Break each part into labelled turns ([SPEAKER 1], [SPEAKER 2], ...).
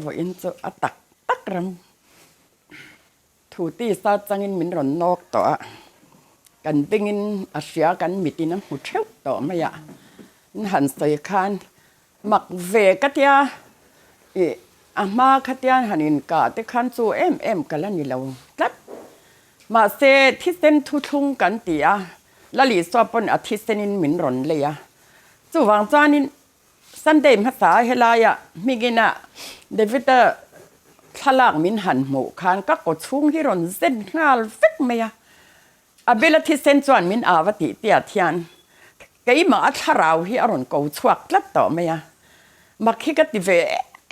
[SPEAKER 1] Vawiin chu a tak tak ram thu tisa changin min rawn nawk tawh a, kan bengin a hria kan mitin a hmu theuh tawh mai a, in han sawi khan mak ve ka tia ih a hma khatian han inkah te khan chu em em ka la ni lo tlat. Mahse thisen thuthlung kan ti a, Lalisua pawn a thisenin min rawn lei a, chuvang chuanin Sunday hmasa helaia hmingina David-a thlalak min han hmuh khan ka kaw chhung hi rawn zen nghal vek mai a. Abel-a thisen chuan min au a tih tiat hian keimah a thlarau hi a rawn ko chhuak tlat tawh mai a. Mak hi ka ti ve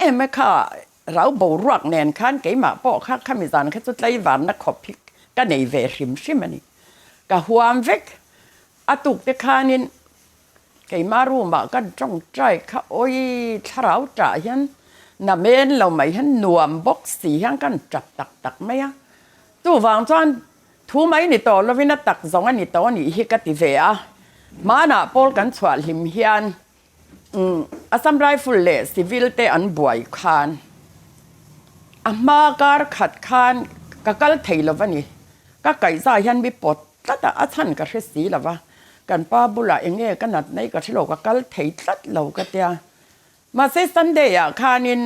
[SPEAKER 1] em em kha rau boruak nen khan keimah pawh kha khami zan kha chu tlaivarna khawp hi ka nei ve hrim hrim a ni. Ka huam vek a tuk te khanin Keimah room ah kan tawngtai kha awi thlarau tah hian na men lo mai hian nuam bawk si hian kan tap tak tak mai a. Chuvang chuan thu mai ni tawh lovin a tak zawng a ni tawh a nih hi ka ti ve a. Hmanah pawl kan chhuah hlim hian Assam Rifle leh Civil te an buai khan a hma kar khat khan ka kal thei lo va ni. Ka kaihza hian mi pawt tlat a, a chhan ka hre si lo va, kan pa bulah eng nge ka nat mai ka hre lo, ka kal thei tlat lo ka tia. Mahse Sunday ah khanin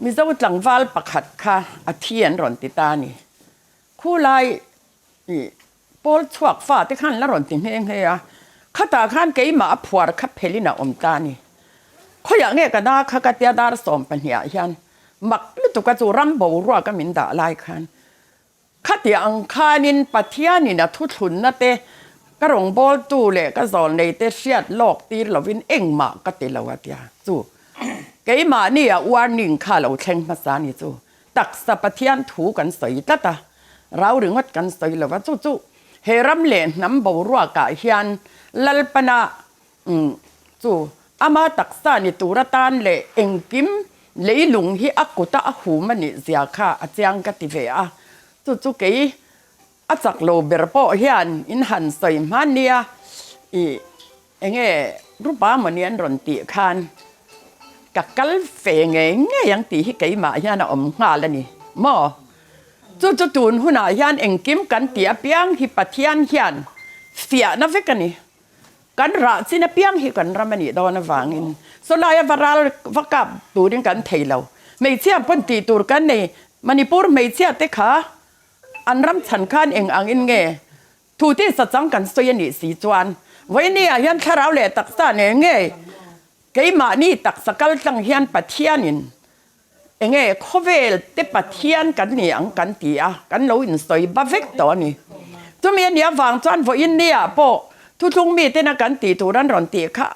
[SPEAKER 1] Mizo tlangval pakhat kha a thi an rawn ti ta a ni. Khulai ih pawl chhuak fa te khan la rawn ti nghe nghe a, khatah khan keimah a phuar kha phelin a awm ta a ni. Khawiah nge ka na kha ka tia dar 12 ah hian mak lutuk a chu ram boruak a min dah lai khan Khatiang ang khanin Pathianin a thuthlunna te, ka rawngbawltu leh ka zawlneite hriat lawk tir lovin engmah ka ti lo a tia. Chu keimahni a warning kha lo thleng hmasa a ni chu. Taksa Pathian thu kan sawi tlat a, rau ringawt kan sawi lo va. Chu chu he ram leh hnam boruakah hian Lalpana Chu ama taksa ni tur atan leh engkim leilung hi a kuta a hum a nih zia kha a chiang ka ti ve a. Chu chu kei a chak lo ber pawh hian in han sawi hman nia ih enge Rupa mawni an rawn tih khan ka kal fe ngei ngei ang tih hi keimah hian a awm nghal a ni maw? Chu chu tun hunah hian engkim kan tih apiang hi Pathian hian fiahna vek a ni. Kan rah chin apiang hi kan ram a nih dawn avangin sawlaia va ral va kap turin kan thei lo. Hmeichhia pawn tih tur kan nei. Manipur hmeichhia te kha an ram chhan khan eng angin nge thu ti sachang kan sawi a nih si chuan vawiini ah hian thlarau leh taksa nen nge keimahni taksa kal tlang hian Pathianin enge khawvel te Pathian kan ni ang kan ti a, kan lo insawi ba vek tawh a ni. Chumi a nih avang chuan vawiin ni ah pawh thuthlung mi tena kan tih tur an rawn tih kha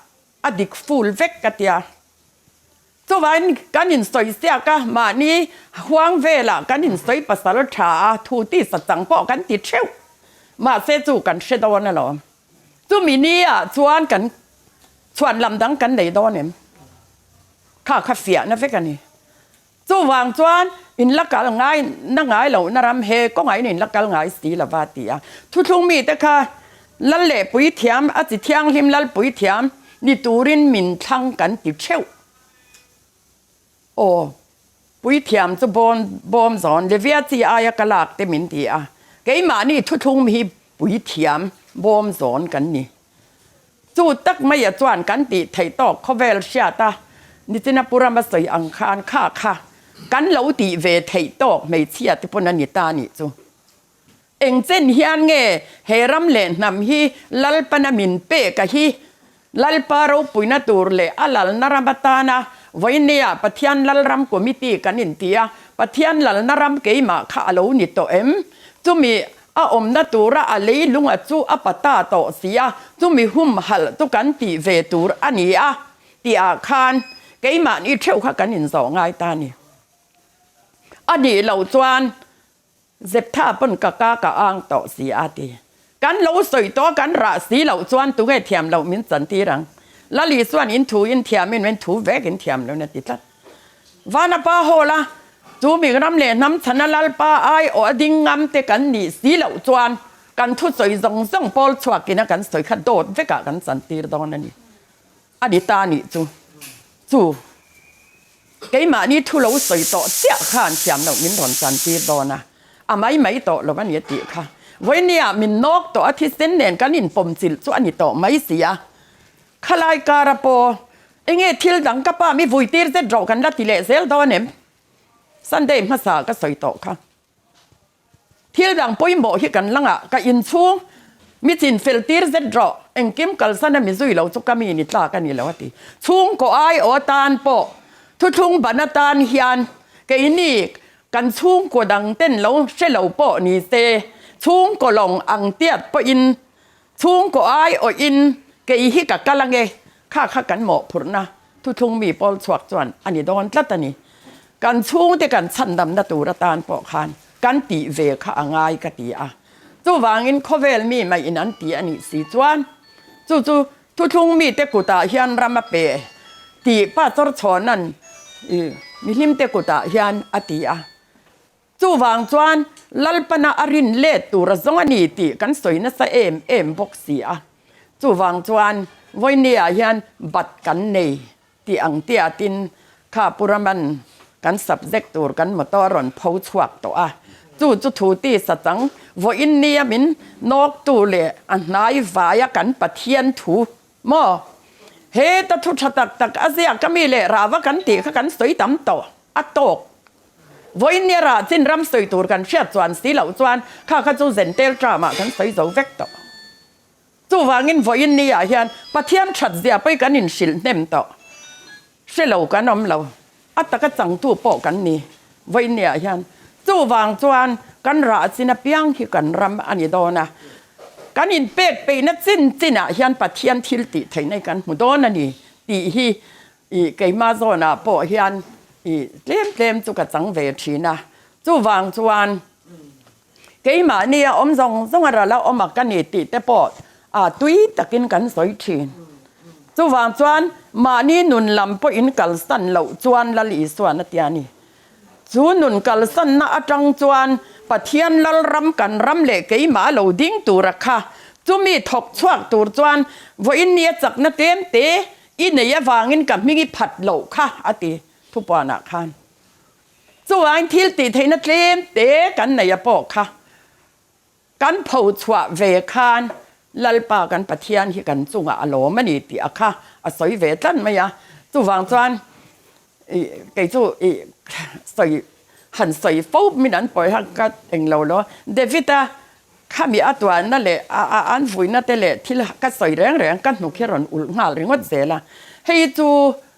[SPEAKER 1] a dik full vek ka tia. Chuvain kan insawi siak a, mahni huang velah kan insawi pasal tha a, thu ti sachang pawh kan ti theuh. Mahse chu kan hre dawn alawm. Chumi ni ah chuan kan chhuan lam dang kan nei dawn em? Kha kha fiahna vek a ni. Chuvang chuan in la kal ngai na ngai loh na ram he kawngah in in la kal ngai si lo va ti a. Thuthlung mite kha lal leh puithiam a chi thianghlim lal puithiam ni turin min thlang kan ti theuh. Aw, puithiam chu bawn bawm zawn Levia chi aia ka lak te min ti a. Keimahni thuthlung mi hi puithiam bawm zawn kan ni. Chu tak maia chuan kan tih theih tawk khawvel hriat a, nichina Pu Rama sawi ang khan kha kha kan lo tih ve theih tawk hmeichhia te pawn a ni ta nih chu. Engchen hian nge he ram leh hnam hi Lalpana min pek a hi Lalpa ropuina tur leh a lalna ram atana vawinia Pathian Lalram Committee kan inti a, Pathian lalna ram keimah kha a lo ni tawh em? Chumi A awmna tura a leilunga chu a pata tawh si a, chumi humhalh chu kan tih ve tur a ni a, tihah khan keimahni theuh kha kan inzawh ngai ta a ni. A nih loh chuan Zeptha pawn ka ka ka ang tawh si a ti. Kan lo sawi tawh a, kan rah si loh chuan tunge thiam loh min chantir ang. Lali chuan in thu in thiamin min thu vek in thiam loin a ti tlat. Vanapa Hall a chu mi ram leh hnam chhana Lalpa aiawh a ding ngam te kan nih si loh chuan kan thusawi zawng zawng pawl chhuakin a kan sawi kha dawt vekah kan chantir dawn a ni. A ni ta nih chu chu. Keimahni thu lo sawi tawh chiah khan thiam loh min rawn chantir dawn a, a mai mai tawh lo a ni a tih kha. Vawinia min nawk tawh a thisen nen kan inpawm chilh chu a ni tawh mai si a. Khalai kara pawh enge thil dang ka pa mi vui tir zet rawh kan la ti leh zel dawn em? Sunday hmasa ka sawi tawh kha. Thil dang pawimawh hi kan langah ka inchhung mi chin fel tir zet rawh, engkim kalsan a mi zui lo chu ka mi ni tlak a ni lo a ti. Chhungkaw aiawh atan pawh thuthlung ban atan hian keini kan chhungkaw dang ten lo hre lo pawh ni se, chhungkaw lawng ang tiat pawhin chhungkaw aiawhin kei hi ka kal ange, kha kha kan mawhphurhna Thuthlung mi pawl chhuak chuan a ni dawn tlat a ni. Kan chhungte kan chhandamna tur atan pawh khan kan tih ve kha a ngai ka ti a. Chuvangin khawvel mi mai in an ti a nih si chuan chu chu thuthlung mite kutah hian ram a pe tih Pastor Chhawna'n i mihlimte kutah hian a ti a. Chuvang chuan Lalpana a rin let tur a zawng a ni tih kan sawi nasa em em bawk si a. Chuvang chuan Vawinia hian bat kan nei tih ang tiatin kha Pu Raman kan subject tur kan motor a rawn pho chhuak tawh a. Chu chu thu ti sa chang vawiin nia min nawktu leh a hnai vaia kan Pathian thu maw? Heta thu tha tak tak a ziak a mi leh rava kan tih kha kan sawi tam tawh a tawk. Vawiin nia rah chin ram sawi tur kan hriat chuan si loh chuan kha kha chu zentel term ah kan sawi zo vek tawh. Chuvangin vawiin nia hian Pathian that zia pawh hi kan inhrilh hnem tawh. Hre lo kan awm lo. A taka changtu pawh kan ni vawiin nia hian. Chuvang chuan kan rah chin apiang hi kan ram a ni dawn a. Kan inpek peihna chin chinah hian Pathian thil tih theihna hi kan hmu dawn a ni tih hi I keimah zawnah pawh hian i tlem tlem chu ka chang ve thin a, chuvang chuan keimahni a awm zawng zawng a ral a awm a ka ni tih te pawh a tui takin kan sawi thin. Chuvang chuan mahni nun lam pawhin kalsan loh chuan Lal Isuan a ti a ni. Chu nun kalsanna atang chuan Pathian Lalram kan ram leh keimah lo ding tura kha chumi thawk chhuak tur chuan vawiin nia chakna tlem te i nei avangin ka hming i phat loh kha a ti thupuanah khan. Chuvangin thil tih theihna tlem te kan nei a pawh kha kan pho chhuah ve khan Lalpa kan Pathian hi kan chungah a lawm a ni tih a kha a sawi ve tlat mai a. Chuvang chuan i kei chu i sawi han sawi fo min an pawi kha ka englo lo. David-a Khami a tuanna leh a an vuina te leh thil ka sawi reng reng ka hnuk hi rawn ulh nghal ringawt zel a, hei chu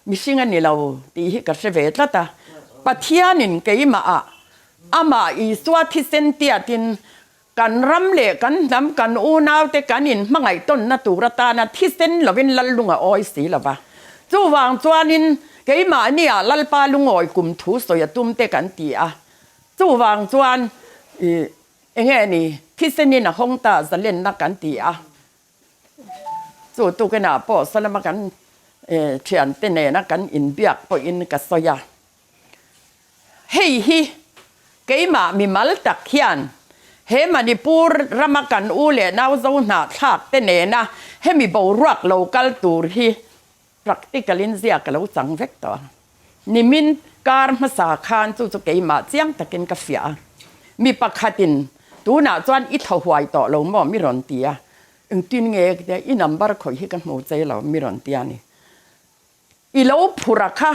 [SPEAKER 1] mihring a ni lo tih hi ka hre ve tlat a, Pathianin keimahah amah Isua thisen tiatin kan ram leh kan hnam kan unaute kan inhmangaih tawnna tur atana thisen lovin Lallung a awi si lo va, chuvang chuanin keimahnia Lalpa lungawi kum thu sawi a tum te kan ti a, chuvang chuan ih. Enge ni, thisenin a hawng ta zalenna kan ti a, chu tukinah pawh sawlama kan thiante nena kan inbiak pawhin ka sawi a, hei hi keimah mimal tak hian he Manipur rama kan u leh nau zo hnahthlak te nena hemi boruak lo kal tur hi Practical in ziak ka lo chang vek tawh a. Nimin kar hmasa khan chu chu keimah chiang takin ka fiah a. Mi pakhatin tunah chuan i thaw huai tawh lo maw mi rawn ti a. Engtin nge ka tia, i number khawih hi ka hmu che lo mi rawn ti a ni. I lo phur a kha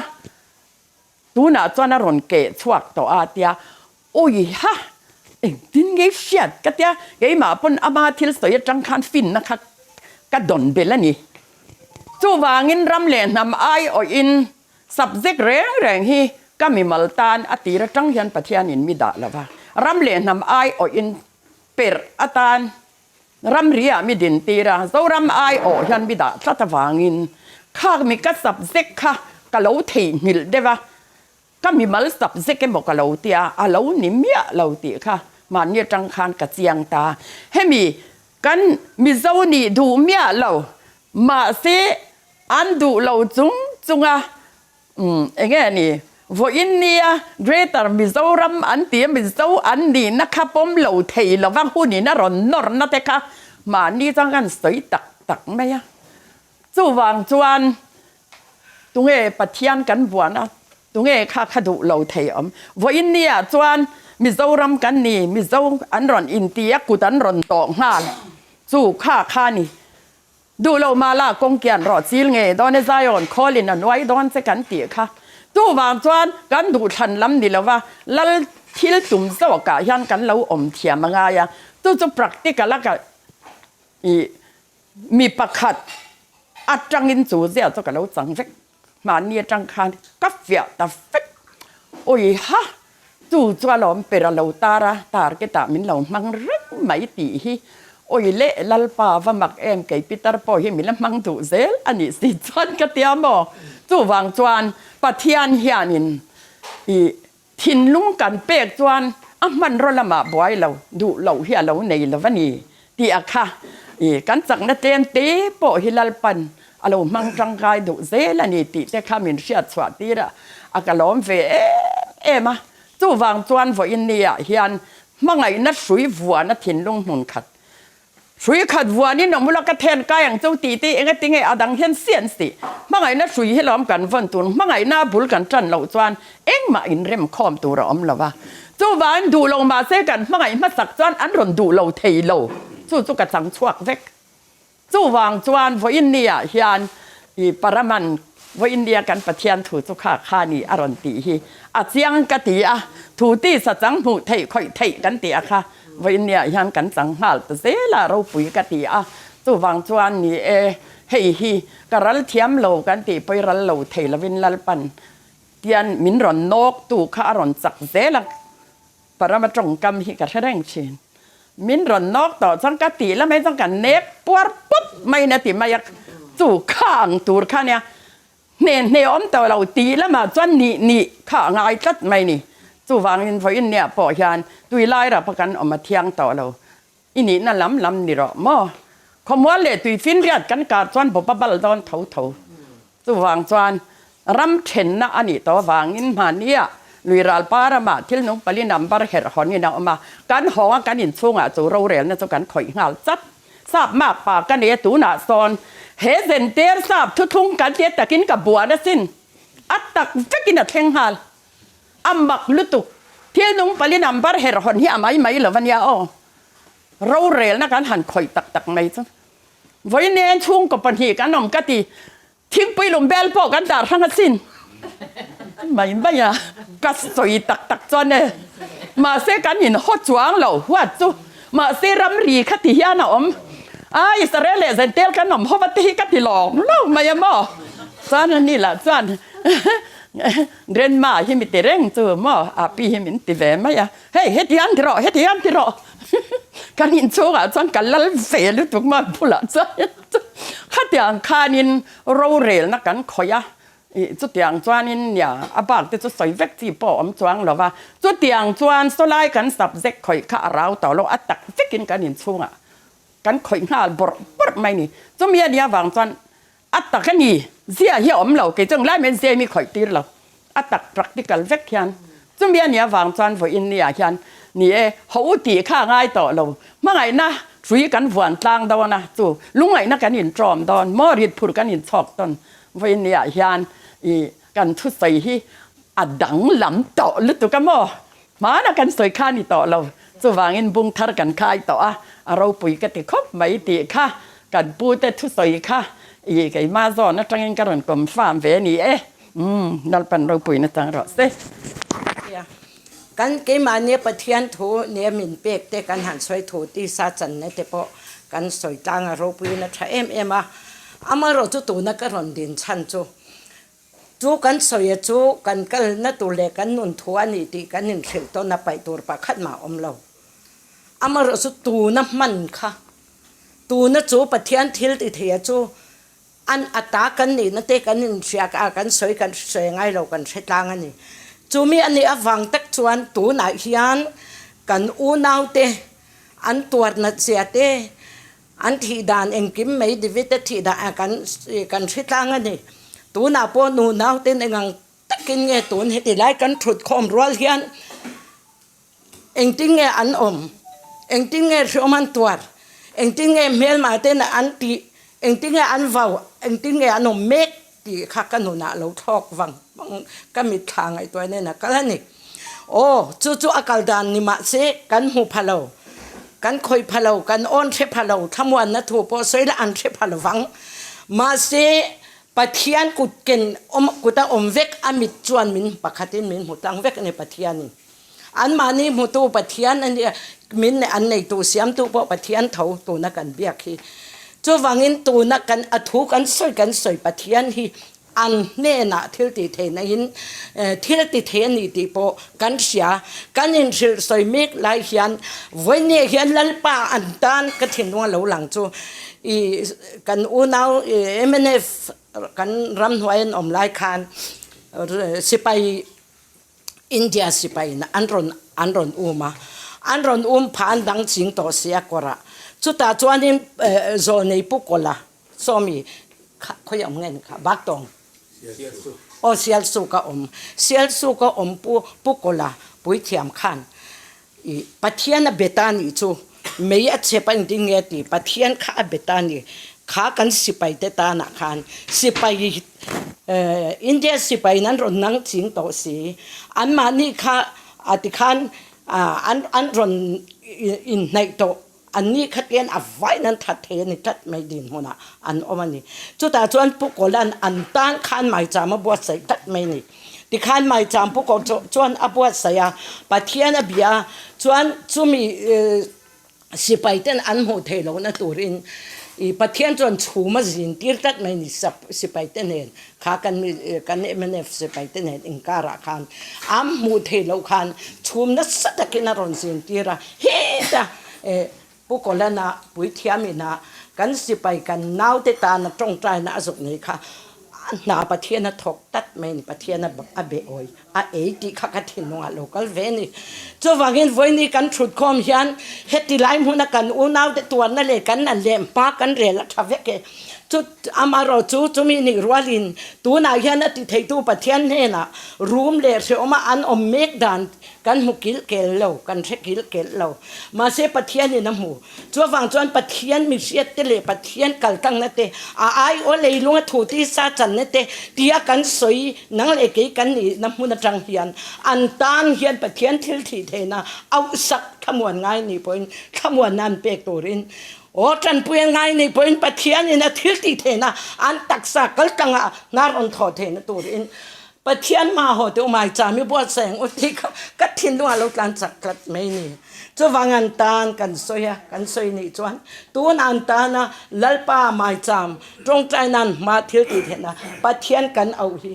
[SPEAKER 1] tunah chuan a rawn keh chhuak tawh a tia, Awi ha! Engtin nge i hriat ka tia, keimah pawn ama thil sawi atang khan finna kha ka dawn belh a ni. Chuvangin ram leh hnam aiawhin subject reng reng hi ka mimal tan a tir atang hian Pathianin mi dah lo va, ram leh hnam aiawhin perh atan ramri ah mi din tir a, Zoram aiawh hian mi dah tlat avangin khak mi ka subject kha ka lo theihnghilh deuh a, Ka mimal subject emaw ka lo tia, a lo ni miah lo tih kha mahni atang khan ka chiang ta. Hemi kan Mizo nih duh miah lo, mahse an duh lo chung chunga umm enge ni vawiin nia Greater Mizoram an ti a, Mizo an nihna kha pawm lo thei lova hunin a rawn nawrna te kha mahni chuan kan sawi tak tak mai a. Chuvang chuan Tunge Pathian kan buan a? Tunge kha kha duh lo thei awm? Vawiin nia chuan Mizoram kan ni, Mizo an rawn inti a, kut an rawn tawh nghal. Chu kha kha ni. Duh lo mah la kawng kian rawh chil nge dawn e Zion khawlin a nuai dawn che kan tih kha. Chuvang chuan kan duhthlan lam ni lova lal thil tum zawkah hian kan lo awm thiam a ngai a, chu chu practical a ka ih mi pakhat atangin chu zia chu ka lo chang vek. Mahni atang khan ka fiah ta vek. Ui ha! Chu chu a lawm per a lo tar a, target ah min lo hmang reng mai tih hi. Ui leh Lalpa va mak em kei Peter pawh hi min la hmang duh zel a nih si chuan ka tia maw? Chuvang chuan Pathian hianin i Thinlung kan pek chuan a hmanraw lamah buai lo, duh loh hi a lo nei lo a ni tih a kha. I kan chakna tlem te pawh hi Lalpan a lo hmang tangkai duh zel a ni tih te kha min hriat chhuah tir a, a ka lawm ve em em a. Chuvang chuan vawiin niah hian hmangaihna hrui vuana thinlung hmun khat Hrui khat vuanin awm ula ka then kai ang chu tih te enga tinge a dang hian sian si. Hmangaihna hrui hi lawm kan vawn tur, hmangaihna a bul kan tan loh chuan engmah inrem khawm tur a awm lo va. Chuvangin duh lo mahse kan hmangaih hmasak chuan an rawn duh lo thei lo. Chu chu ka chang chhuak vek. Chuvang chuan vawiin nia hian i Paraman vawiin nia kan Pathian thu chu kha kha ni a rawn tih hi a chiang ka ti a, thu tisa chang hmuh theih khawih theih kan tih a kha. Vawinia hian kan chang nghal ta zel a, ropui ka ti a, chuvang chuan ni e, hei hi ka ral thiam lo kan tih pawi ral lo thei lovin Lalpan tian min rawn nawk tu kha a rawn chak zel a, Parama tawngkam hi ka hre reng thin. Min rawn nawk tawh chuan ka tih lamah chuan ka nek puar pawp maiin a ti mai a, chu kha ang tur kha nia Hne hne awm tawh lo tih lamah chuan nih nih kha a ngai tlat mai ni. Chuvangin vawiin nia pawh hian tui lai rapa kan awm a thiang tawh lo. I nihna lam lam ni rawh maw? Khawmual leh tui finriat kan kar chuan bawp a bal dawn tho tho. Chuvang chuan ram thenna a nih tawh avangin hmahnia lui ralpa ramah thil nung pali number herh hawnin a awm a, kan hawng a kan inchhungah chu rorelna chu kan khawih nghal chat. Sap mak pa ka nei a tunah sawn he zentir sap thuthlung kan tia takin ka buan asin. A tak vekin a thleng nghal. A mak lutuk. Thil nung pali number herh hawn hi a mai mai lo ania aw. Rorelna kan han khawih tak tak mai chu. Vawiin chhungkaw pahnih kan awm ka ti. Thingpui lum bel pawh kan dar hrang asin. Mai mai a, ka sawi tak tak chuan e. Mahse kan in haw chuang lo huat chu. Mahse ramri kha ti hian a awm. A Israel leh Zentel kan awm hova te hi ka ti lawng lawng mai a maw. Chuan ani lah chuan Grandma hi mi ti reng chu maw a pi hi min ti ve mai a. Hei heti hian ti rawh, heti hian ti rawh. Kan inchhungah chuan ka lal ve lutuk maw bulah chuan. Khatiang khanin rorelna kan khawih a, ih chutiang chuanin nia a bak te chu sawi vek chi pawh a awm chuang lo va, chutiang chuan sawlai kan subject khawih kha a rau tawh lo, a tak vekin kan inchhungah kan khawih nghal bawrh bawrh mai ni. Chumi a nia vang chuan a tak a ni, zia hi a awm lo, kei chu englai mai zia hi mi khawih tir lo, a tak practical vek hian chumi a nih avang chuan vawiin ni ah hian ni e ho u tih kha a ngai tawh lo hmangaihna hrui kan vuan tlang dawn a chu lungngaihna kan in tawm dawn maw rit phur kan in chhawk tawn vawiin ni ah hian i kan thusawi hi a danglam tawh lutuk a maw hmana kan sawi kha a ni tawh lo chuvangin bung thar kan khai tawh a a ropui ka ti khawp mai tih kha kan pute thusawi kha i keimah zawn atangin ka rawn confirm ve a ni e. Umm, Lalpan ropui na chang rawh se.
[SPEAKER 2] Tia, kan keimahnia Pathian thu nia min pek te kan han sawi thu tisa channa te pawh kan sawi tlang a ropuiin a tha em em a. Amaherawhchu tuna ka rawn din chhan chu, chu kan sawi a chu kan kalna tur leh kan nun thu a nih tih kan inhrilh tawn a paih tur pakhat mah a awm lo. Amaherawhchu tuna hman kha, tuna chu Pathian thil ti thei a chu An a ta kan nihna te kan inhria a, kan sawi kan sawi ngai lo, kan hre tlang a ni. Chumi a nih avang tak chuan tunah hian kan unaute an tuarnat zia te, an thih dan engkim mai David-a thih dan ah kan kan hre tlang a ni. Tunah pawh nunauten engang takin nge tun heti lai kan thut khawm rual hian Engtin nge an awm? Engtin nge hreawm an tuar? Engtin nge hmelmah ten an tih? Engtin nge an vau? Engtin nge an awm mek? tih kha ka nunah lo thlawk vang vang ka mitthla ngaihtuah nen a kal a ni. Aw, chu chu a kal dan ni mahse kan hmu pha lo, kan khawih pha lo, kan awn hre pha lo, thlamuanna thu pawh sawi la an hre pha lo vang. Mahse, Pathian kut ken awm kuta awm vek a mit chuan min pakhatin min hmu tlang vek a ni Pathianin. Anmahni hmutu Pathian a nia, min an neitu siamtu pawh Pathian tho tuna kan biak hi. Chuvangin tuna kan a thu kan sawi kan sawi Pathian hi an hnenah thil tih theihna in thil ti thei a ni tih pawh kan hria. Kan inhrilh sawi mek lai hian vawinia hian Lalpa an tan ka thinlung a lo lang chu i kan unau mnf kan ramhnuai an awm lai khan sipai India sipai in an rawn an rawn um a, an rawn um phah an dang ching tawh si a kawrah. Chutah chuanin Zawlnei Pu Kawla sawmi kha khawi awm nge ni kha Baktawng aw Sialsuk a awm Sialsuk a awm Pu Pu Kawla puithiam khan I Pathian a be ta nih chu mei a chep a engtin nge ti Pathian kha a be ta ni kha kan sipai te tanah khan sipai India sipai in an rawn nang ching tawh si anmahni kha a tikhan an an rawn inhnaih tawh Anni khatian a vain an that thei a ni tlat mai dinhmunah an awm a ni. Chutah chuan Pu Kawla'n an tan khan maicham a buatsaih tlat mai a ni. Tikhan maicham Pu Kawl chuan a buatsaih a, Pathian a bia a, chuan chumi sipai ten an hmuh theih lohna turin Pathian chuan chhum a zin tir tlat mai a ni sipai te nen kha kan kan mnf sipai te nen inkarah khan an hmuh theih loh khan chhum nasa takin a rawn zin tir a. Heta Pu Kawlana puithiam ina kan sipai kan naute tana tawngtaina a zuk nei kha a hna Pathian a thawk tlat mai a ni, Pathian a be awi a ei tih kha ka thinlungah lo kal ve a ni. Chuvangin vawiini kan thutkhawm hian heti lai hmuna kan unaute tuarna leh kan na leh hma kan rel a tha vek e. Chu amaherawh chu chumi nih rualin tunah hian a ti theitu Pathian hnenah rum leh hrehawma an awm mek dan Kan hmu kilh kel lo, kan hre kilh kelh lo. Mahse Pathianin a hmu. Chuvang chuan Pathian mihriat te leh Pathian kaltangna te, a aiaw leilunga thu tisa channa te tia kan sawi nang leh kei kan nihna hmun atang hian an tan hian Pathian thil thih theihna auhsak thlamuan ngai nih pawhin thlamuanna an pek turin aw tanpui an ngai nih pawhin Pathianin a thil tih theihna an taksa kaltanga hnar rawn thawh theihna turin Pathian hma haw te umai chami buatsaih ang u tih kha ka thinlung ah lo tlan chak tlat mai ni. Chuvang an tan kan sawi a, kan sawi nih chuan tun an tana Lalpa maicham tawngtai nan hma thil tih theihna Pathian kan auh hi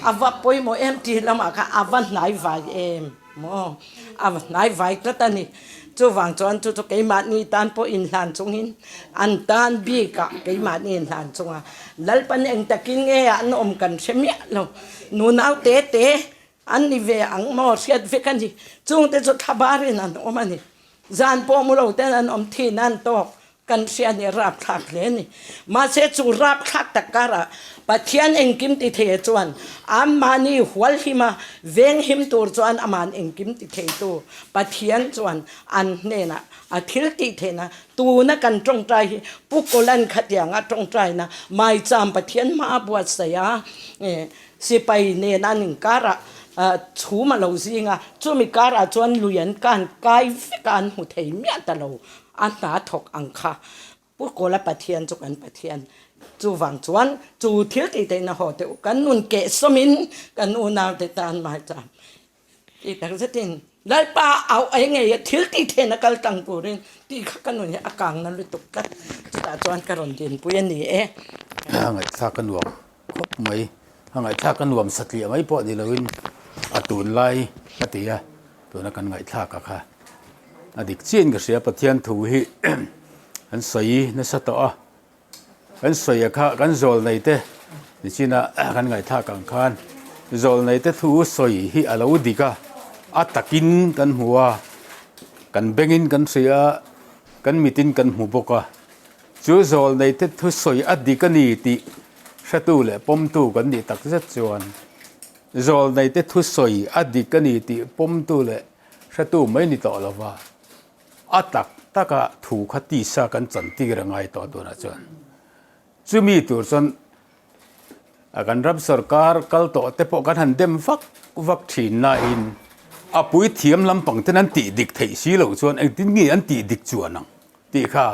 [SPEAKER 2] a va pawimawh em tih lamah kha a va hnai vai em maw a va hnai vai tlat a ni. Chuvang chuan chu chu keimahni tan pawh inhlan chungin an tan bikah keimahni inhlan chunga Lalpan eng takin nge an awm kan hre miah lo. Nunau te te an ni ve ang maw hriat vek a ni. Chungte chu thlabarin an awm a ni. Zan pawh mu lo ten an awm thin a an tawk. Kan hria nih rapthlak hle a ni. Mahse chu rapthlak tak karah Pathian engkim ti thei chuan anmahni hualhim a venghim tur chuan aman engkim ti theitu Pathian chuan an hnenah a thil tih theihna tuna kan tawngtai hi Pu Kawlan khatianga tawngtaina maicham Pathian hma a buatsaih a sipai nen an inkarah chhum a lo zing a chumi karah chuan lui an kan kai vek a an hmu thei miah ta lo. A hna thawk ang kha Pu Kawla Pathian chu kan Pathian. Chuvang chuan chu thil tih theihna haw teh u kan nun keh sawmin kan unaute tan mai chuan tih tak zetin Lalpa au ai ngei a thil tih theihna kal tlang turin tih kha ka nun hi a kangna lutuk tlat. Chutah chuan ka rawn dinpui a ni e.
[SPEAKER 3] A ngaihthlak a nuam khawp mai. A ngaihthlak a nuam satliah mai pawh ni loin a tunlai ka ti a. Tuna kan ngaihthlak a kha a dik chiahin ka hria Pathian thu hi an sawi nasa tawh a, kan sawi a kha kan zawl nei te nichina kan ngaihthlak ang khan zawl nei te thu sawi hi a lo dik a, a takin kan hmu a, kan bengin kan hria a, kan mitin kan hmu bawk a, chu zawl nei te thu sawi a dik a ni tih hretu leh pawmtu kan nih takzet chuan. Zawlneite thusawi a dik a ni tih pawmtu leh hretu mai ni tawh lova, a tak taka thu kha tisa kan chantir a ngai tawh tunah chuan. Chumi tur chuan. Kan ram sorkar kal tawh te pawh kan han dem vak vak thin nain a puithiam lampang ten an tih dik theih si loh chuan engtin nge an tih dik chuan ang tih kha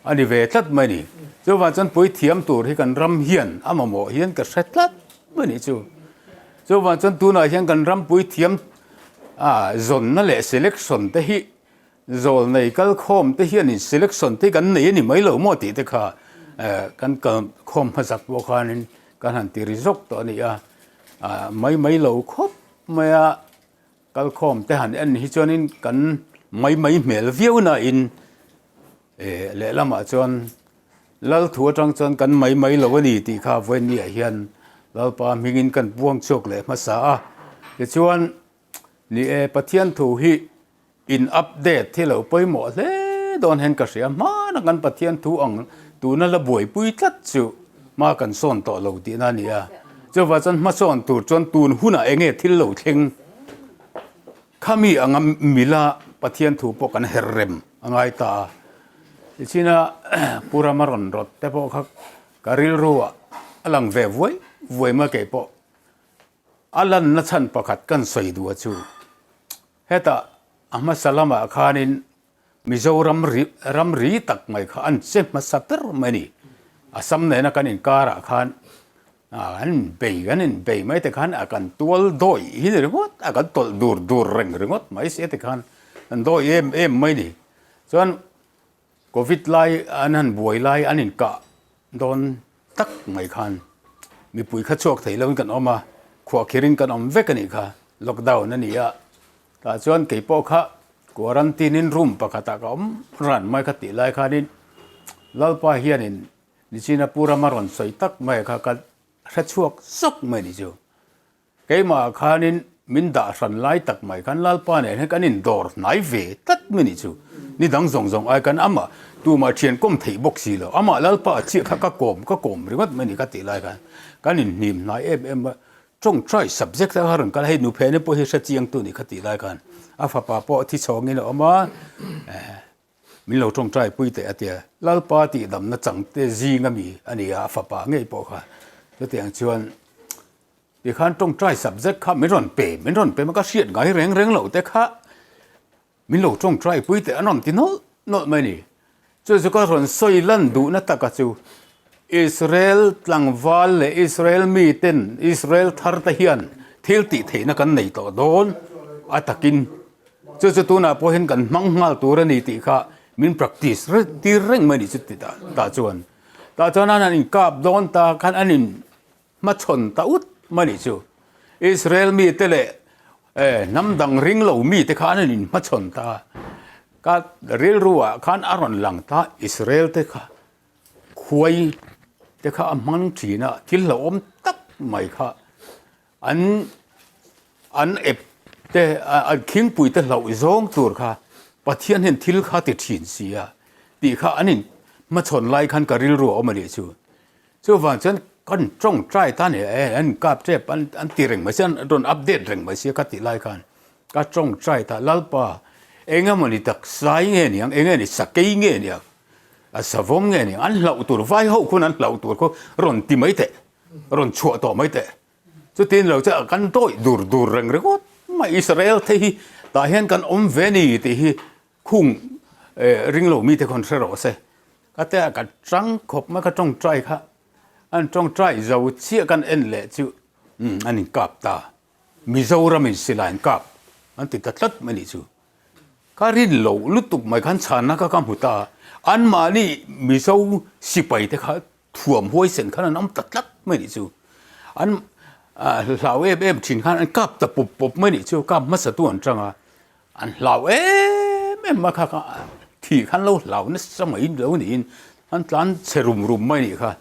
[SPEAKER 3] a ni ve tlat mai a ni. Chuvang chuan puithiam tur hi kan ram hian a mamawh hian ka hre tlat mai a nih chu. Chuvang chuan tunah hian kan ram puithiam zawnna leh selection te hi Zawlnei kalkhawm te hianin selection te kan nei a ni mai lo maw tih te kha kan kalkhawm hmasak pawh khanin kan han ti ri zawk tawh a ni a, mai mai lo khawp mai a, kalkhawm te han en hi chuanin kan mai mai hmel viau nain lehlamah chuan Lal thu atang chuan kan mai mai lo a ni tih kha vawiinniah hian Lalpa hmingin kan puang chhuak leh hmasa a, tichuan ni e Pathian thu hi In update hi lo pawimawh hle dawn hian ka hria. Hmana kan Pathian thu ang tuna la buaipui tlat chu hma kan sawn tawh lo tihna a ni a. Chuvah chuan hmasawn tur chuan tun hunah eng nge thil lo thleng khami anga mila Pathian thu pawh kan her rem a ngai ta a. Tichina Pu Rama rawn rawt te pawh kha ka rilru ah a lang ve vuai vuai mai keipawh. A lanna chhan pakhat kan sawi duh a chu. Hetah a hmasa lamah khanin Mizoram ri ramri tak mai kha an che hmasa ber mai a ni. Assam nena kan inkarah khan an inbei an inbei mai te khan a kan tual dawi hi ni ringawt a kan tawlh dur dur reng ringawt mai si te khan an dawi em em mai a ni. Chuan Covid lai an han buai lai an inkah dawn tak mai khan mipui kha chhuak thei loin kan awm a, khuahkhirhin kan awm vek a nih kha, lockdown a ni a, tah chuan kei pawh kha quarantine in room pakhatah ka awm ran mai kha tih lai khanin Lalpa hianin nichina Pu Rama rawn sawi tak mai kha ka hre chhuak zawk mai a ni chu. Keimah khanin min dah hran lai tak mai khan Lalpa nen hian kan indawr hnai ve tlat mai nih chu. Ni dang zawng zawng ai khan amah tumah thian kawm theih bawk si lo. Amah Lalpa a chiah kha ka kawm ka kawm ringawt mai nih ka tih lai khan kan inhnim hnai em em a. Tawngtai subject a rawn kal a, hei nuphene pawh hi hre chiang tu nih ka tih lai khan a fapa pawh thi chhawngin a awm a. Min lo tawngtai pui teh a tia. Lalpa tih damna chang te zing a mi a ni a, a fapa ngei pawh kha. Chutiang chuan tikhan tawngtai subject kha min rawn pe, min rawn pe mai ka hriat ngai reng reng loh te kha min lo tawngtai pui teh an rawn ti nawlh nawlh mai a ni. Chu chu ka rawn sawi lan duhna taka chu Israel tlangval leh Israel miten Israel thar te hian thil tih theihna kan nei tawh dawn a takin Chu chu tunah pawh hian kan hmang nghal tur a ni tih kha min practice tir reng mai a ni chu ti tah chuan. Tah chuan an han inkap dawn ta khan an in hmachhawn ta ut mai a nih chu. Israel mite leh hnam dang ring lo mite kha an in hmachhawn ta a. Ka rilru ah khan a rawn lang ta Israel te kha khuai te kha a hmang thin a thil hlauhawm tak mai kha. An an ep te an khingpui te hlauh zawng tur kha Pathian hian thil kha ti thin si a tih kha an in hmachhawn lai khan ka rilru a awm a nih chu. Chuvang chuan kan tawngtai ta ni e an inkap tep an an ti reng mai sia an rawn update reng mai sia ka tih lai khan ka tawngtai ta Lalpa eng emaw ni tak sai nge niang eng nge ni sakei nge niang a savawm nge niang an hlauh tur vai ho khuan an hlauh tur khaw rawn ti mai teh rawn chhuah tawh mai teh. Chutin lo chu kan dawih dur dur reng ringawt mai Israel te hi tah hian kan awm ve ni tih hi khung ring lo mite khawn hre rawh se. Ka te a ka chang khawp mai ka tawngtai kha an tawngtai zo chiah kan en leh chu an inkap ta. Mizoram in silai an kap an ti ta tlat mai nih chu. Ka rin loh lutuk mai khan chhanna kha ka hmu ta. Anmahni Mizo sipai te kha Thuam huaisen khan an awm ta tlat mai nih chu. An hlau em em thin khan an kap ta pawp pawp mai nih chu, kap hmasa tu an tang a, an hlau em em mai kha kha thih khan lo hlau nasa mai lo niin an tlan chhe rum rum mai nih kha.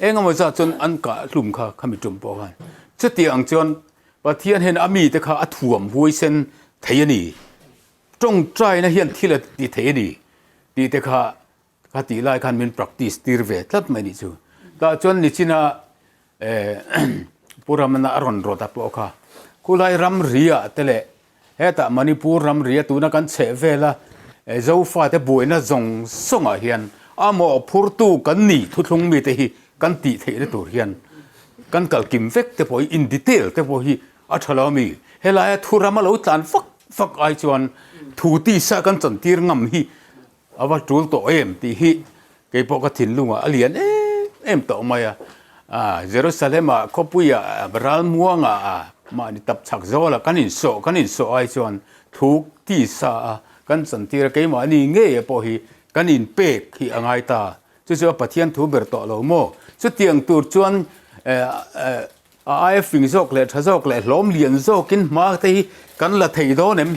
[SPEAKER 3] Eng emaw zat chuan an kah hlum kha khami tum pawh khan. Chutiang ang chuan Pathian hian a mite kha a thuam huaisen thei a ni, tawngtaina hian thil a ti thei a ni tih te kha Ka tih lai khan min practice tir ve tlat mai nih chu. Tah chuan nichina Pu Ramana a rawn rawt a pawh kha khulai ramri ah te leh hetah Manipur ramri a tuna kan chheh vela Zofa te buaina zawng zawng ah hian a mawhphurtu kan ni thuthlung mite hi kan tih theihna tur hian. kan kal kim vek te pawh hi in detail te pawh hi a tha lo a mi? Helaia thu ram a lo tlan fak fak ai chuan thu tisa kan chantir ngam hi a va tul tawh em tih hi kei pawh ka thinlungah a lian em em tawh mai a. Jerusalem-ah khawpuiah ralmuangah mahni tap chhak zawlah kan insawh kan insawh ai chuan thu tisa a kan chantir a keimahni ngei pawh hi kan inpek hi a ngai ta. Chu chu a Pathian thu ber tawh lo maw? Chutiang tur chuan a aia fing zawk leh tha zawk leh hlawm lian zawkin hma te hi kan la thei dawn em?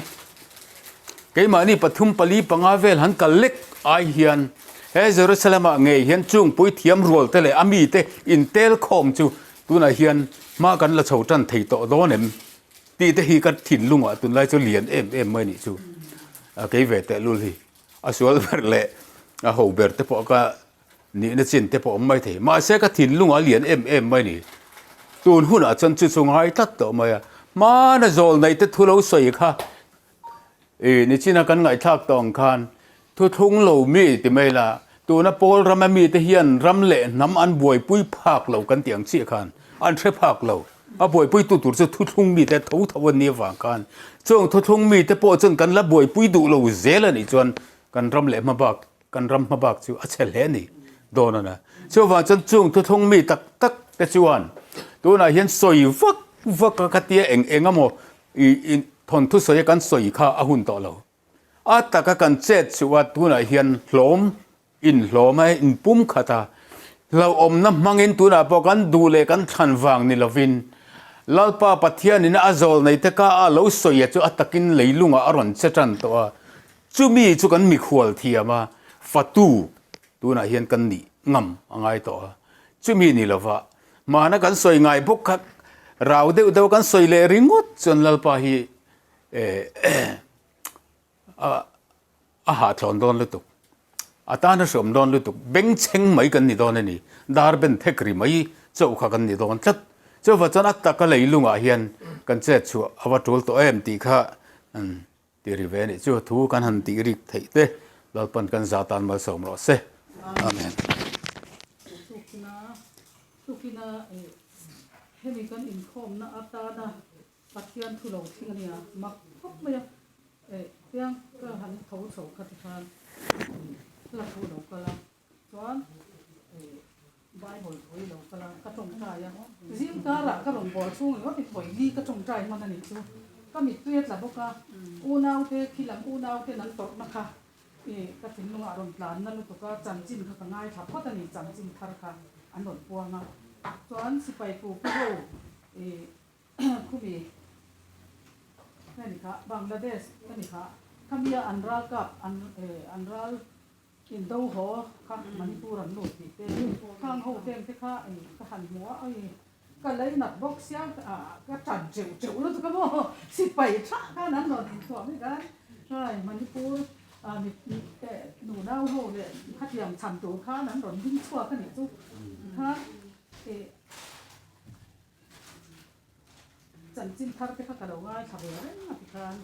[SPEAKER 3] Keimahni pathum pali panga vel han kal lek ai hian he Jerusalem-ah ngei hian chung puithiam rual te leh a mite intel khawm chu tunah hian hma kan la chho tan thei tawh dawn em? Tih te hi ka thinlungah tunlai chu lian em em mai nih chu kei ve tehlul hi. A sual ber leh a ho ber te pawh ka nihna chin te pawh awm mai thei. Mahse ka thinlung a lian em em mai ni. Tun hunah chuan chu chu ngai tlat tawh mai a. Hmana zawl nei te thu lo sawi kha i nichina kan ngaihthlak tawh ang khan thuthlung lo mi ti mai la, tuna Pawl rama mite hian ram leh hnam an buaipui phak lo kan tih ang chiah khan an hre phak lo. A buaipuitu tur chu thuthlung mite tho tho an nih avang khan chung thuthlung mite pawh chuan kan la buaipui duh lo zel a nih chuan kan ram leh hmabak kan ram hmabak chu a chhe hle a ni dawn a na. Chuvang chuan chung thuthlung mi tak tak te chuan tunah hian sawi vak vak a khatia eng eng emaw ih thawnthu sawi a kan sawi kha a hun tawh lo. A taka kan chet chu a tunah hian hlawm inhlawm a inpum khat a, hlauhawmna hmangin tunah pawh kan duh leh kan thlan vang ni lovin Lalpa Pathianin a zawl nei te ka a lo sawi a chu a takin leilungah a rawn che tan tawh a, chumi chu kan mikhual thiam a, fatu tunah hian kan nih ngam a ngai tawh a, chumi ni lova mahna kan sawi ngai bawk kha rau deuh deuh kan sawi leh ringawt chuan Lalpa hi A hahthlawn dawn lutuk. A tan a hrawm dawn lutuk. Bengchheng mai kan ni dawn a ni. Dar ben thek ri mai chauh kha kan ni dawn tlat. Chuvah chuan a taka leilungah hian kan chet chhuah a va tul tawh em tih kha ti ri ve a nih chu. Thu kan han tih rik theih te Lalpan kan za tan malsawm rawh se. Amen.
[SPEAKER 4] Tukina tukina hemi kan inkhawmna atana Pathian thu lo thleng a nia, mak khawp mai a, eh tiang ka han tho chho kha ti khan hla thu lo kal a, chuan eh Bible thu hi lo kal a, ka tawngtai a, zing karah ka rawn bawl chhung ringawt in vawi li ka tawngtai hman a nih chu, ka mittui a tla bawk a, unaute khi lam unauten an tawrhna kha eh ka thinlungah a rawn tlanna lutuk a, chanchin kha ka ngaithla phawt a ni, chanchin thar kha an rawn puang a, chuan sipai kuki ho eh. Khumi ka ni kha Bangladesh ka ni kha khamia an ral kap an an ral indo haw kha Manipur an lut tih te khang ho ten te kha ka han hmu a oi ka lei nat bawk sia ka tan teuh teuh lutuk a maw sipai tha khan an rawn inthuah mai khan hai Manipur nu nau ho leh khatiang chhan tur khan an rawn ding chhuak a nih chu khan Chanchin thar te kha ka lo ngaithla ve reng a tikhan.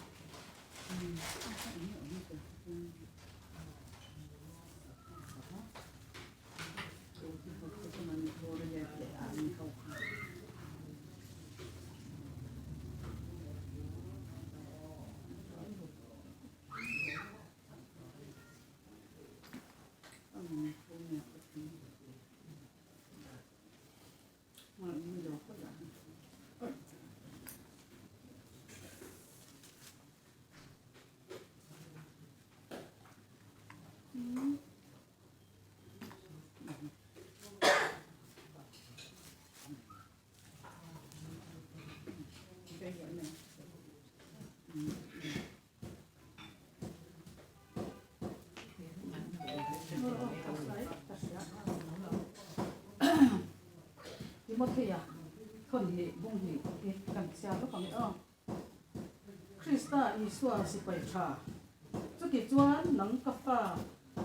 [SPEAKER 4] Timothea thawn hnih bung hnih hi kan chhiar lawk ang e aw. Krista Isua sipai tha. Chuti chuan nang ka fa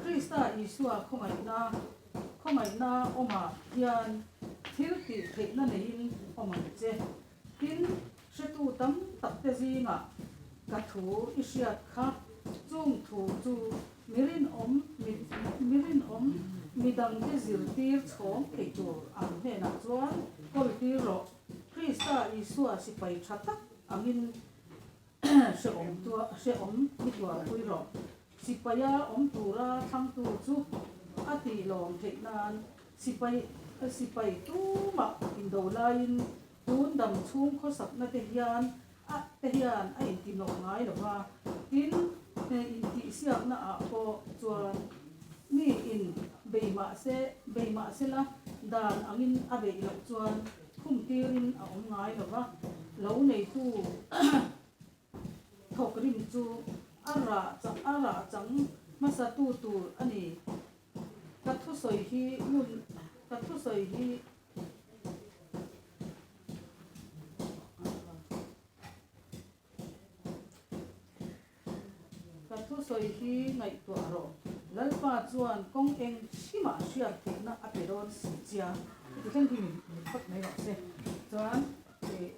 [SPEAKER 4] Krista Isua khawngaihna khawngaihna awmah hian thil tih theihna neiin awm ang che. Tin, hretu tam tak te zingah ka thu i hriat kha, chung thu chu mi rinawm mi rinawm midangte zirtir chhawng thei tur ang hnenah chuan. kawltir rawh. Krista Isua sipai tha tak angin hrehawm hrehawm i tuarpui rawh. Sipaia awm tura thlangtu chu a tih lawm theih nan sipai sipai tumah indo laiin tun dam chhung khawsakna te hian a te hian a intihnawh ngai lo va, tin, he intihsiakna ah pawh chuan mi in bei mah se bei mah sela dan angin a beih loh chuan khum tirin a awm ngai lo va, lo neitu thawk rim chu a rah a rah chang hmasa tu tur a ni. Ka thusawi hi ngun ka thusawi hi. Ka thusawi hi ngaihtuah rawh. Lalpa chuan kawng eng hrimah hriat theihna a pe dawn si chia. Heti thleng hi min phawt mai rawh se. Chuan ih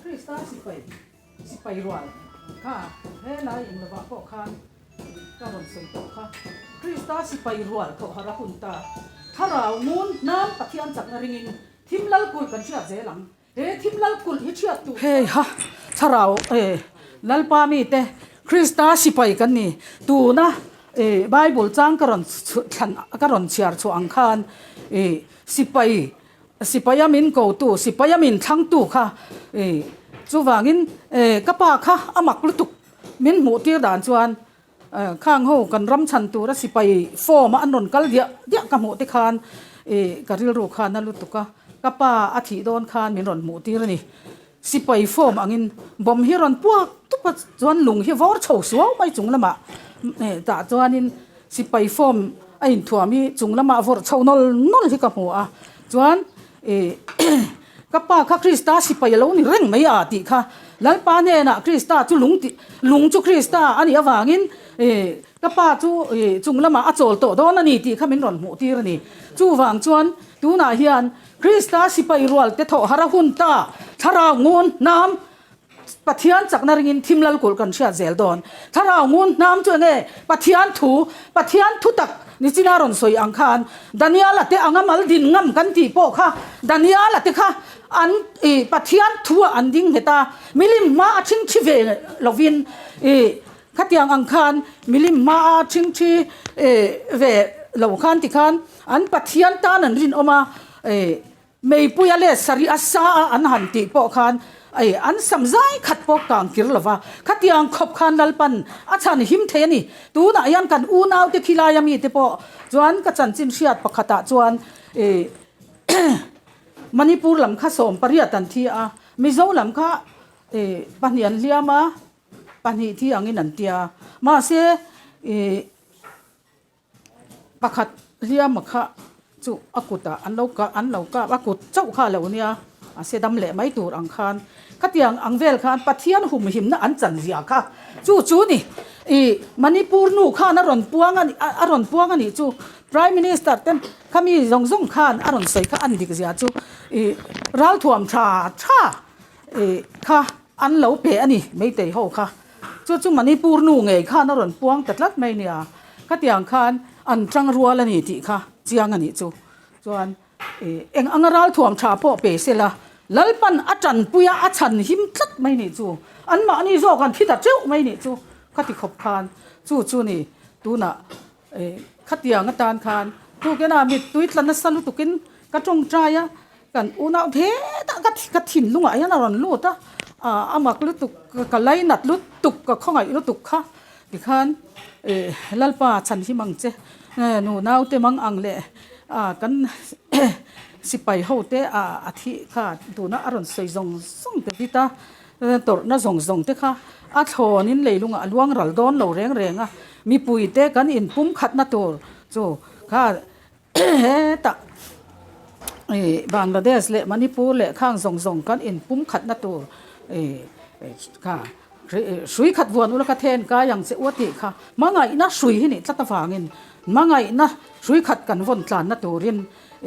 [SPEAKER 4] Krista sipai sipai rual kha helai englovah pawh khan Ka rawn sawi tawh kha. Krista sipai rual thawh harh a hun ta. Thlarau ngun nan Pathian chakna ringin thim lal kulh kan hriat zel ang. He thim lal kulh hi hriat tur. Hei ha, thlarau e, Lalpa mite, Krista sipai kan ni. Tuna e Bible chang ka rawn thlan ka rawn chhiar chhuah ang khan e sipai sipaia min kotu sipaia min thlangtu kha e chuvangin e ka pa kha a mak lutuk. Min hmuh tir dan chuan khang ho kan ram chhan tura sipai form a an rawn kal diah diah ka hmuh te khan ih ka rilru khan a lutuk a, ka pa a thih dawn khan min rawn hmuh tir a ni. Sipai form angin bomb hi rawn puak tup a chuan lung hi vawr chho suau mai chung lamah tah chuanin sipai form a inthuam hi chung lamah vawrh chho nawl nawl hi ka hmu a chuan ih Ka pa kha Krista sipai a lo ni reng mai a tih kha Lalpa hnenah Krista chu lung tih lung chu Krista a nih avangin ka pa chu chung lamah a chawl tawh dawn a ni tih kha min rawn hmuh tir a ni. Chuvang chuan tunah hian Krista sipai rual te thawh har a hun ta thlarau ngun hnam Pathian chakna ringin thim lal kulh kan hriat zel dawn. Thlarau ngun hnam chu enge? Pathian thu, Pathian thu tak nichina rawn sawi ang khan Daniela te anga mal din ngam kan tih pawh kha Daniela te kha an ih Pathian thu ah an ding nghet a, milim hma a thingthi ve lovin ih khatiang ang khan milim hma a thingthi ih ve lo khan tikhan an Pathian tan an rinawm a ih Meipuia leh sarih a sa a an han tih pawh khan ei an sam zai khat pawh kang kir lo va, khatiang khawp khan Lalpan a chhan him thei a ni. Tunah hian kan unaute khilaia mite pawh chuan ka chanchin hriat pakhatah chuan ei Manipur lam kha 18 an thi a, Mizo lam kha ei pahnih an hliam a, pahnih thi angin an tia. Mahse ei. Pakhat hliama kha chu a kutah an lo kah an lo kap a kut chauh kha a lo nia a se dam leh mai tur ang khan khatiang ang vel khan Pathian humhimna an chan zia kha chu chu ni ih Manipur nu khan a rawn puang a a rawn puang a nih chu Prime Minister te khami zawng zawng khan a rawn sawi kha an dik zia chu ih ralthuam tha tha ih kha an lo pe a ni meitei ho kha. Chu chu Manipur nu ngei khan a rawn puang ta tlat mai nia, khatiang khan an tang rual a ni tih kha chiang a nih chu. Chuan ih eng anga ralthuam tha pawh pe se la, Lalpan a tanpui a, a chhan him tlat mai nih chu. Anmahni zawk an thi ta teuh mai nih chu khati khawp khan chu chu ni tunah ih khatiang atan khan tukena mittui tla nasa lutukin ka tawngtai a. Kan unau heta ka ka thinlungah hian a rawn lut a, ah a mak lutuk ka lainat lutuk ka khawngaih lutuk kha tikhan ih Lalpa chhan him ang che nu naute mang ang leh ah kan sipai ho te ah a thih kha tuna a rawn sawi zawng zawng te vit a tawrhna zawng zawng te kha a thlawnin leilungah a luang ral dawn lo reng reng a mipui te kan inpum khatna tur chu kha. Hetah ih Bangladesh leh Manipur leh khang zawng zawng kan inpum khatna tur ih kha hrui khat vuan ula ka then kai ang che u a tih kha hmangaihna hrui hi nih tlat avangin hmangaihna hrui khat kan vawn tlanna turin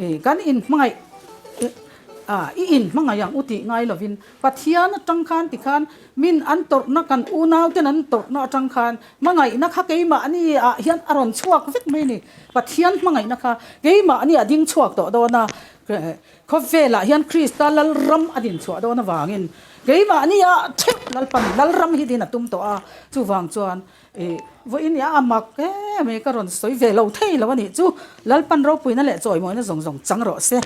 [SPEAKER 4] ih kan inhmangaih ah i inhmangaih ang u tih ngai lovin Pathian atang khan tikhan min an tawrhna kan unau ten an tawrhna atang khan hmangaihna kha keimahni ah hian a rawn chhuak vek mai a ni. Pathian hmangaihna kha keimahni a ding chhuak tawh dawn a. Khawvelah hian Krista Lalram a din chhuah dawn avangin keimahnia theuh Lalpan Lalram hi din a tum tawh a, chuvang chuan ih vawiin nia a mak em mai ka rawn sawi ve lo thei lo a nih chu. Lalpan ropuina leh chawimawina zawng zawng chang rawh se.